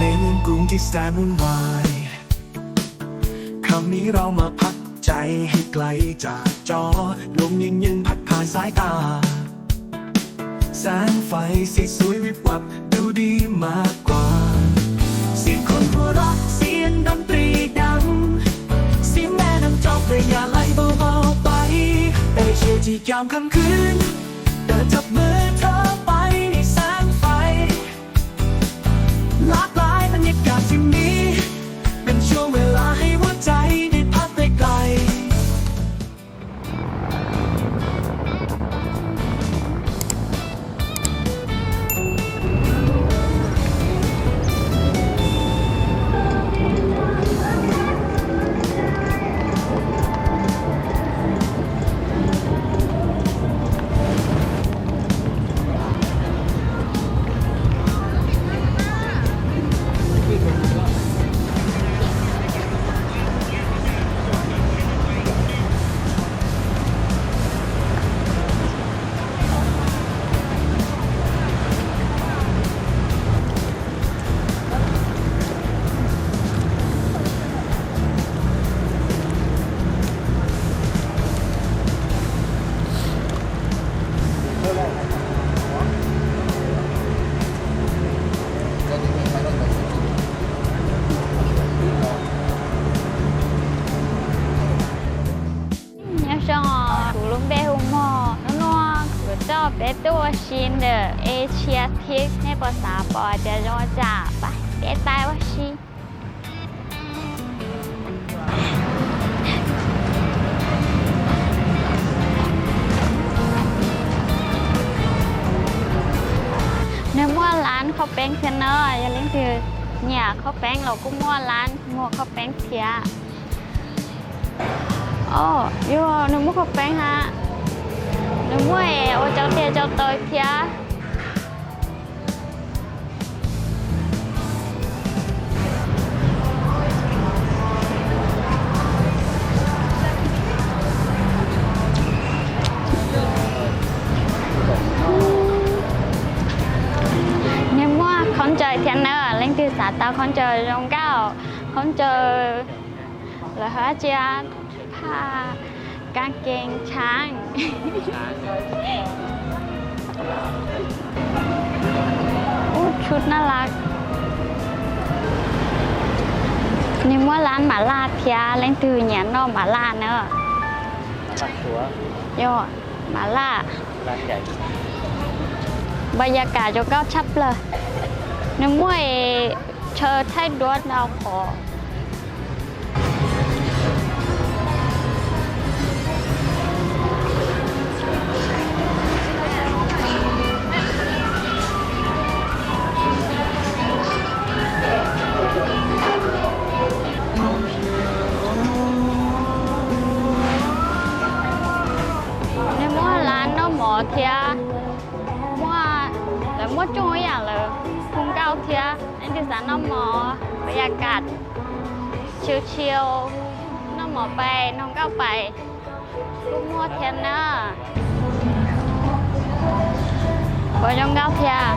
ในเมืองกรุงที่แสนวุ่นวาย คราวนี้เรามาพักใจให้ไกลจากจอ ลมเย็นๆพัดผ่านสายตา แสงไฟสีสวยวิบวับดูดีมากกว่า เสียงคนหัวเราะ เสียงดนตรีดัง เสียงแม่น้ำจอกระยะไหลเบาๆไป ไปเที่ยวที่ยามค่ำคืน เดินจับมือเธอไปในแสงไฟ หลากหลายบรรยากาศที่มี เป็นช่วงเวลาให้หัวใจได้พักไกลๆ Nyob zoo, kuv lub npe hu Mog. Hnub no kuv coj peb tuaj ua si ntawm Asia Tip, nej puas xav pom hais tias zoo ua cas? Pab peb pais ua si. Nws muaj lab khaub peeb thiab na, yog leej twg nyiam khaub peeb los kuj muaj lab muag khaub peeb thiab. Os, yog nws muaj khaub peeb hab, nws muaj es ua cov tes cov taw thiab. Nws muaj khaub ncaws thiab na, leej twg xav tau khaub ncaws zoo nkauj, khaub ncaws lawv hais tias phaj kab kees tshaav. Ub, tshuaj naj laj. Nws muaj lab mam laj thiab, leej twg nyiam noj mam laj na. Yog, mam laj. Npa yas kam zoo nkauj tshaj plaws. Nws muaj es chaw thaij duab ntau qhov. Nws muaj lab noj mov thiab, muaj, lawv muaj tsooj ib yam lawv hu nkauj thiab. Leej twg xav noj mov, npa yas kam chill chill, noj mov pais noj nkauj pais kuj muaj thiab na. Puas zoo nkauj thiab?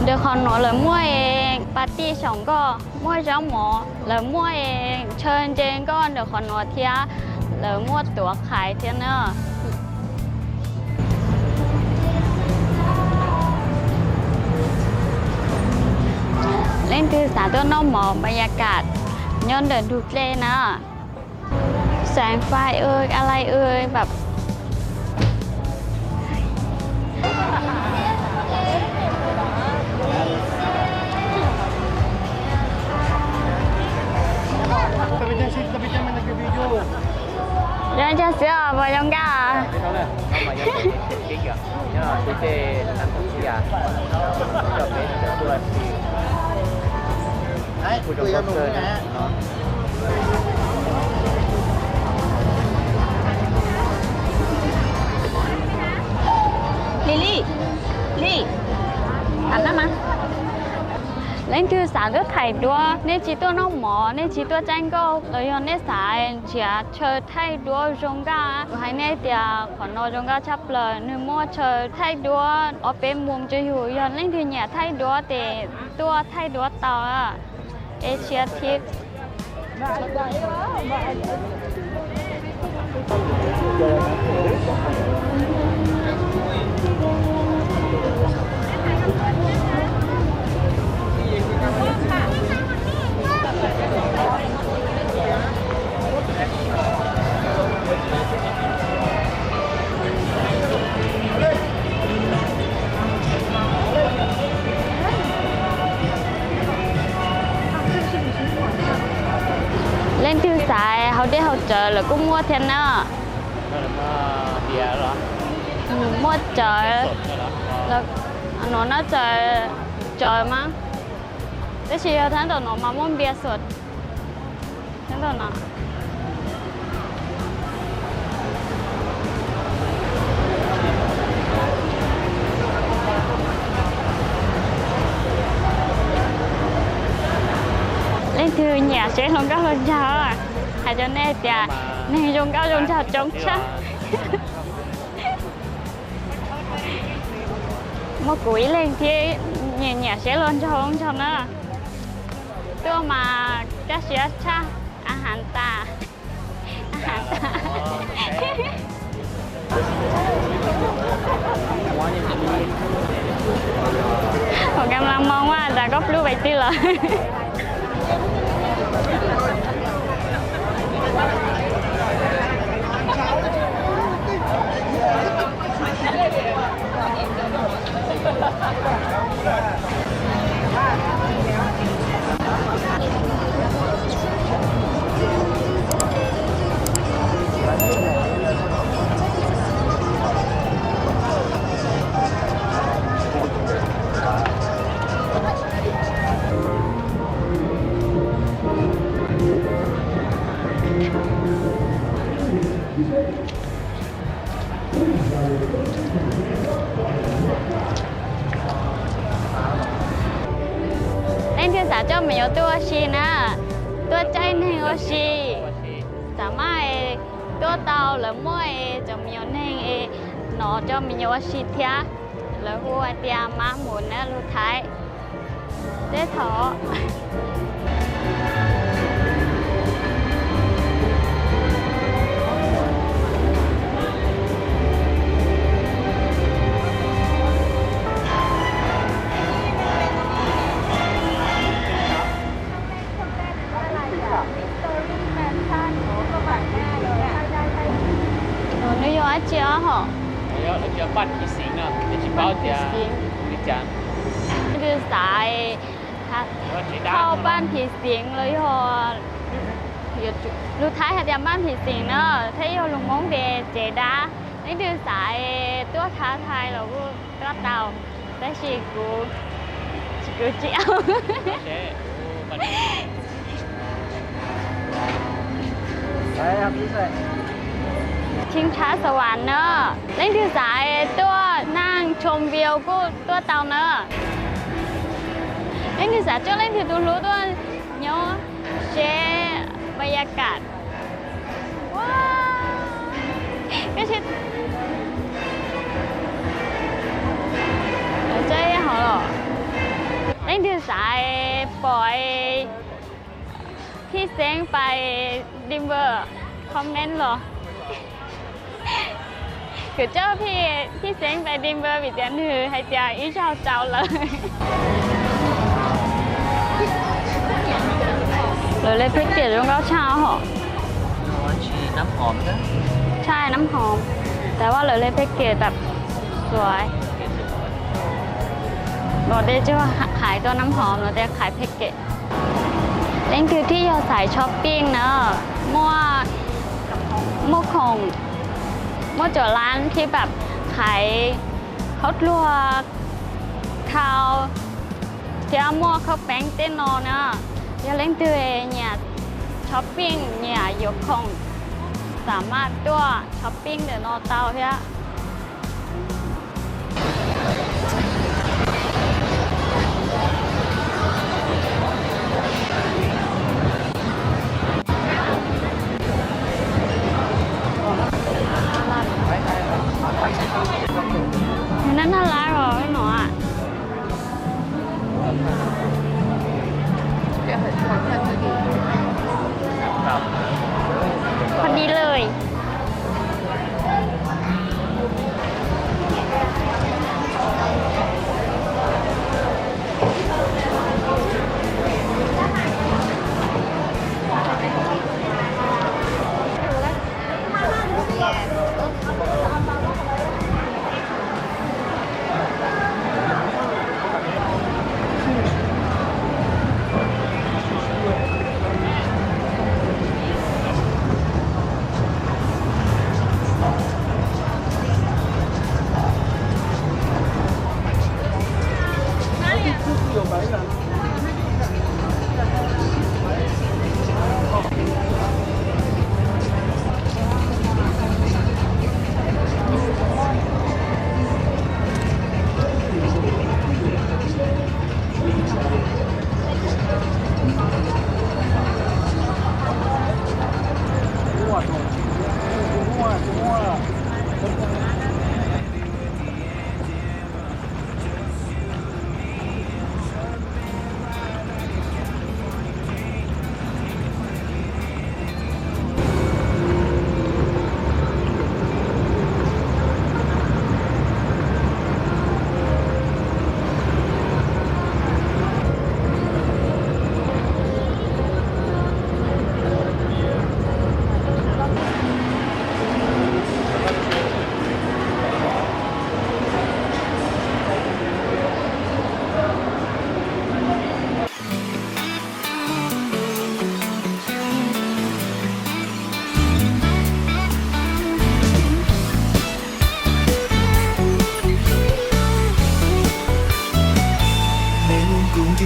Ntawm qhov nuav lawv muaj es pas tij saum nkoj, muaj zaub mov, lawv muaj es chaw ntse nkoj ntawm qhov nuav thiab, lawv muaj tuav qhaiv thiab na. Leej twg xav tuaj noj mov npa yas kam nyob ntawm ntug dlej na. Xeev fais ua, a lai ua, pab Zoo nkauj xwb os, puas zoo nkauj? Lis Lis, Lis, tham dab mas. Leej twg xav tuaj thaij duab, nej tsis tuaj noj mov, nej tsis tuaj caij nkauj los yog nej xav nrhiav chaw thaij duab zoo nkauj, kuv hais nej tias qhov no zoo nkauj tshaj plaws, nws muaj chaw thaij duab ob peb moos tsaug yug, yog leej twg nyiam thaij duab ces tuaj thaij duab tau. Es tshiab thib. Leej twg xav haus dej haus cawv lawv kuj muaj thiab na. Muaj cawv, no na, cawv, cawv mas, tab sis yog thab ntawm no mas muaj npias xuas thab ntawm no. Leej twg nyiam seb hluas nkauj hluas nraug, hais rau nej tias neeg zoo nkauj zoo nraug coob tshaj. Muaj kuv ib leeg thiab nyiam nyiam seb hluas nraug hluas nraug na. Tuaj mas kaj siab tshaj, a has tas. Ua ka la moo a tas koj plub pais twg lawm. Leej twg xav coj me nyuam tuaj ua si na, tuaj caij neeg ua si, xav mas tuaj tau, lawv muaj cov me nyuam neeg no coj me nyuam ua si thiab. Lawv hu hais tias mab mus na lus Thaib. Dej thov. Nws yog dab tsi hos? Paj phiv xeev. Leej twg xav thauj paj phiv xeev los yog lus Thaib hais tias paj phiv xeev na, thiab yog lus Hmoob tias tsev dab. Leej twg xav tuaj thaij los kuj tuaj tau, tab sis kuv, kuv tsis au. Chim tshab xa vas na, leej twg xav tuaj naj choo view kuj tuaj tau na. Leej twg xav coj leej twg tus hlub tuaj nyob seb npa ya kam. Leej twg xav pom Phij Xeeb pais Denver, comment los. Kuv coj Phij Xeeb pais Denver vim tias nws hais tias ib zaug tsaus lawm. Lawv li phej kem zoo nkauj tshaj hos. Tshaj nab hom, tab sis lawv li phej kem tam xuav. Los tej tsis qhais tuaj nab hom, los tej qhais phej kem. Leej twg thiaj yog xaiv shopping na, muaj, muaj khoom, muaj cov lab thiab pab qhaiv khaub dluag, khau, thiab muaj khaub peeb tej no na. Yog leej twg nyiam shopping, nyiam yuav khoom, xam maj tuaj shopping ntawm no tau thiab.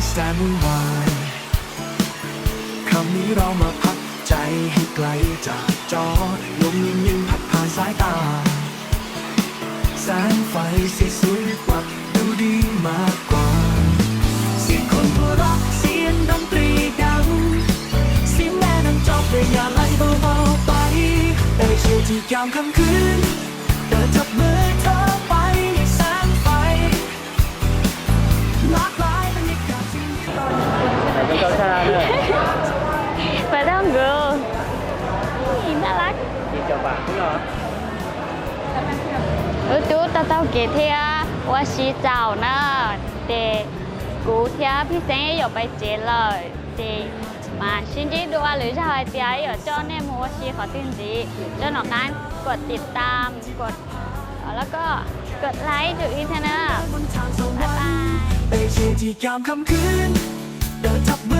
แสงวัน ค่ำนี้เรามาพักใจให้ไกลจากจอ ลมเย็นๆพัดผ่านสายตา แสงไฟสวยๆวับดูดีมากกว่า เสียงคนหัวเราะ เสียงดนตรีดัง เสียงแม่นั่งจอบเรือยาวไหลเบาๆไป ไปเที่ยวที่ยามค่ำคืน เดินจับมือเธอไป แสงไฟ หลากหลายบรรยากาศที่มี Peb tau nkawd. Ih, naj laj. Lub tub tau taug kev thiab ua si txaus na, ces kuv thiab Phij Xeeb yuav pais tsev lawm, ces mas sib ntsib dua lwm zaug hais tias yuav coj nej mus ua si qhov twg ntxiv, tso nram qab kod tim tam, kod, los koj kod like rau wb thiab na. Bye bye. ไปเที่ยวที่ยามค่ำคืน เดินจับมือ